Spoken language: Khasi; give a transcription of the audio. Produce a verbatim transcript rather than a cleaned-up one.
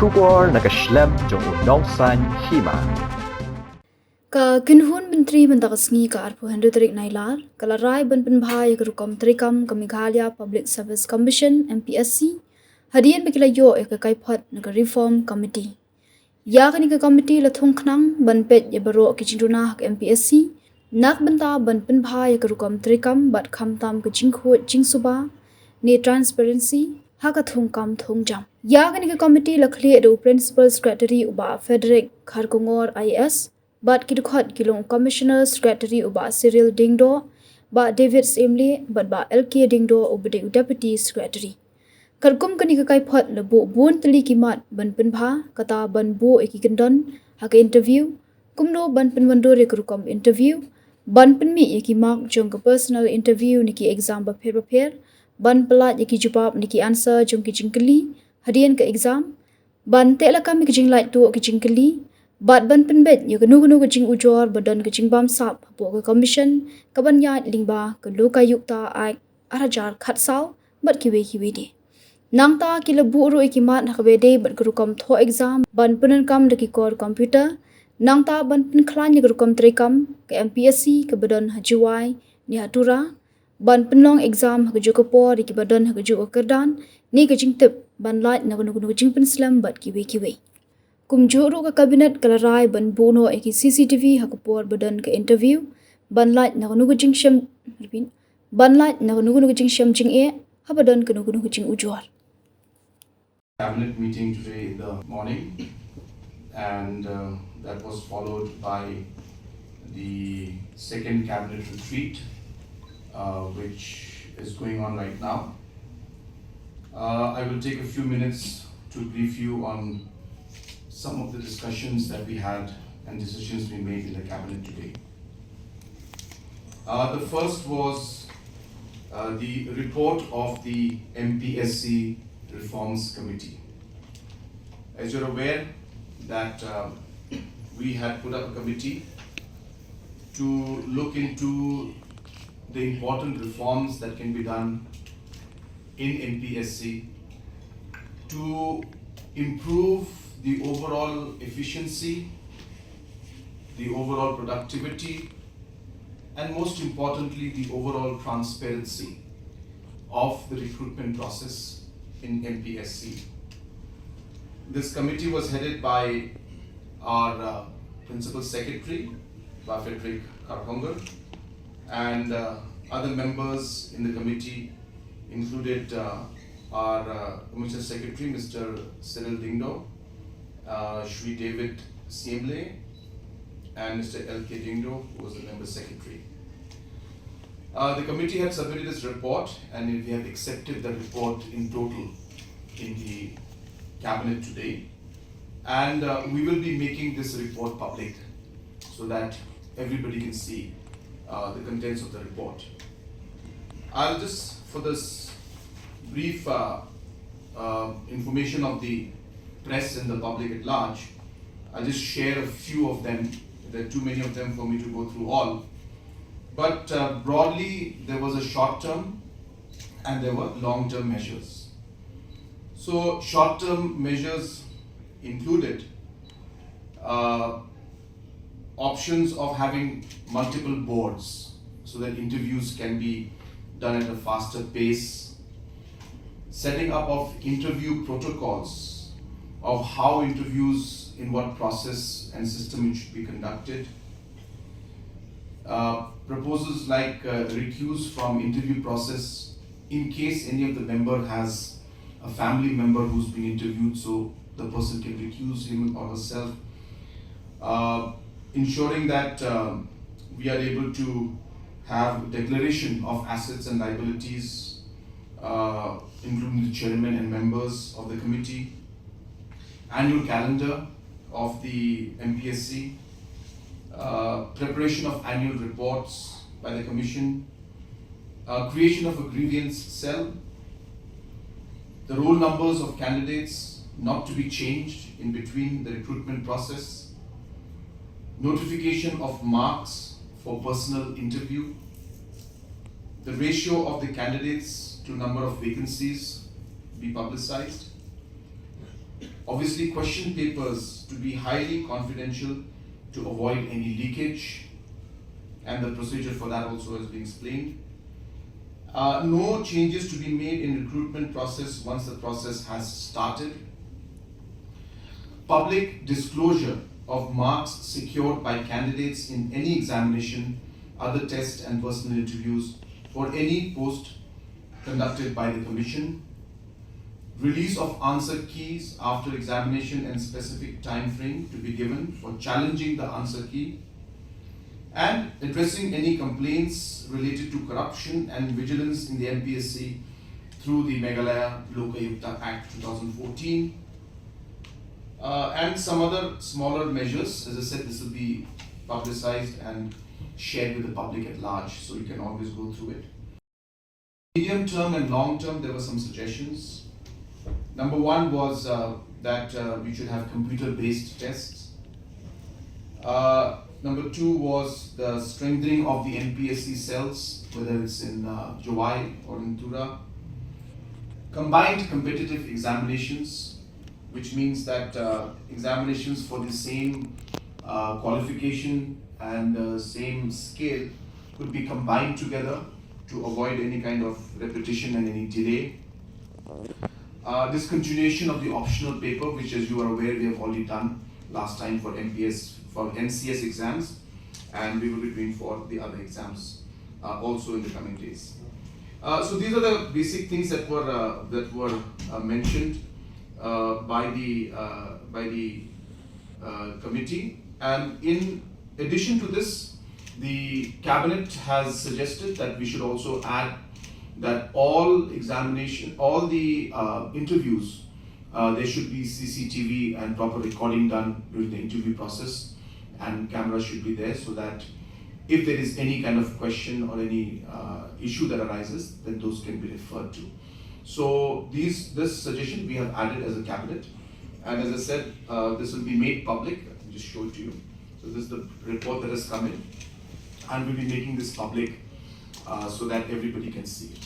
Khubor na ka shlem jong u nongsaiñ hima. Ka kynhun myntri mynta ka sngi ka arphew hynriew tarik Nailar ka la rai ban pynbha ïa ka rukom treikam ka Meghalaya Public Service Commission, M P S C, hadien ba ki la ïoh ïa ka kaiphod na ka Reform Committee. Ïa kane ka committee la thung khnang ban peit ïa baroh ki jingduna ha ka M P S C na ka bynta ban pynbha ïa ka rukom treikam bad khamtam ka jingkhuid jingsuba ne transparency ha ka thungkam thungjam. Ïa kane ka committee la khlieh da u Principal Secretary u Bah Frederick Kharkongor I A S bad ki dkhot ki long u Commissioner Secretary u Bah Cyril Diengdoh, Bah David Syiem Lieh bad Bah L K Diengdoh uba dei u Deputy Secretary. Katkum kane ka kaiphod la buh bun tylli ki mat ban pynbha, kata ban buh ïa ki kyndon ha ka interview, kumno ban pynwandur ïa ka rukom interview, ban pynmih ïa ki mark jong ka personal interview ne ki exam bapher bapher, ban pyllait ïa ki jubab ne ki answer jong ki jingkylli hadien ka exam, ban teh lakam ïa ka jinglait tuh ki jingkylli bad ban pynbeit ïa kano kano ka jingujor ba don ka jingbamsap hapoh ka commission kaban ïaid lyngba ka Lokayukta Act ar hajar khatsaw bad kiwei kiwei de. Nangta ki la buh ruh ïa ki mat ha kaba ïadei bad ka rukom thoh exam ban pyndonkam da ki kor computer, nangta ban pynkhlaiñ ïa ka rukom treikam ka M P S C kaba don ha Jowai ne ha Tura, ban pynlong exam ha kajuh ka por ïa kiba don ha kajuh ka kyrdan ne ka jingtip, ban lait na kano kano ka jingpynslem bad kiwei kiwei. Kumjuh ruh ka cabinet ka la rai ban buh noh ïa ki C C T V ha ka por ba don ka interview, ban lait na kano ka jingshem, repeat, ban lait na kano kano ka jingshem jingeh haba don kano kano ka jingujor. Cabinet meeting today in the morning, and uh, that was followed by the second cabinet retreat, uh, which is going on right now. Uh, I will take a few minutes to brief you on some of the discussions that we had and decisions we made in the cabinet today. Uh, the first was uh, the report of the M P S C Reforms Committee. As you're aware that uh, we had put up a committee to look into the important reforms that can be done in M P S C to improve the overall efficiency, the overall productivity, and most importantly, the overall transparency of the recruitment process in M P S C. This committee was headed by our uh, Principal Secretary, Bah Frederick Kharkongor, and uh, other members in the committee included uh, our uh, Commissioner Secretary, Mister Cyril Diengdoh, uh, Shri David Syiem Lieh, and Mister L K Diengdoh, who was the member secretary. Uh, the committee had submitted its report, and we have accepted the report in total in the cabinet today. And uh, we will be making this report public so that everybody can see uh, the contents of the report. I'll just, for this brief uh, uh, information of the press and the public at large, I'll just share a few of them. There are too many of them for me to go through all. But uh, broadly, there was a short term and there were long term measures. So, short term measures included uh, options of having multiple boards so that interviews can be done at a faster pace, setting up of interview protocols of how interviews, in what process and system it should be conducted. Uh, proposals like uh, recuse from interview process in case any of the member has a family member who's been interviewed, so the person can recuse him or herself. Uh, ensuring that um, we are able to have declaration of assets and liabilities, uh, including the chairman and members of the committee, annual calendar of the M P S C, uh, preparation of annual reports by the commission, uh, creation of a grievance cell, the roll numbers of candidates not to be changed in between the recruitment process, notification of marks for personal interview, the ratio of the candidates to number of vacancies be publicized, Obviously, question papers to be highly confidential to avoid any leakage, and the procedure for that also has been explained. Uh, no changes to be made in recruitment process once the process has started. Public disclosure of marks secured by candidates in any examination, other tests, and personal interviews for any post conducted by the Commission. Release of answer keys after examination and specific time frame to be given for challenging the answer key, and addressing any complaints related to corruption and vigilance in the M P S C through the Meghalaya Lokayukta Act two thousand fourteen, uh, and some other smaller measures. As I said, this will be publicized and shared with the public at large, so you can always go through it. Medium term and long term, there were some suggestions. Number one was uh, that uh, we should have computer-based tests. Uh, number two was the strengthening of the M P S C cells, whether it's in uh, Jowai or in Tura. Combined competitive examinations, which means that uh, examinations for the same uh, qualification and uh, same scale could be combined together to avoid any kind of repetition and any delay. Uh, discontinuation of the optional paper, which, as you are aware, we have already done last time for M P S, for M C S exams, and we will be doing for the other exams uh, also in the coming days. Uh, so these are the basic things that were uh, that were uh, mentioned uh, by the uh, by the uh, committee. And in addition to this, the cabinet has suggested that we should also add that all examination, all the uh, interviews, uh, there should be C C T V and proper recording done during the interview process, and cameras should be there so that if there is any kind of question or any uh, issue that arises, then those can be referred to. So these, this suggestion we have added as a cabinet, and as I said, uh, this will be made public. I'll just show it to you. So this is the report that has come in, and we'll be making this public uh, so that everybody can see it.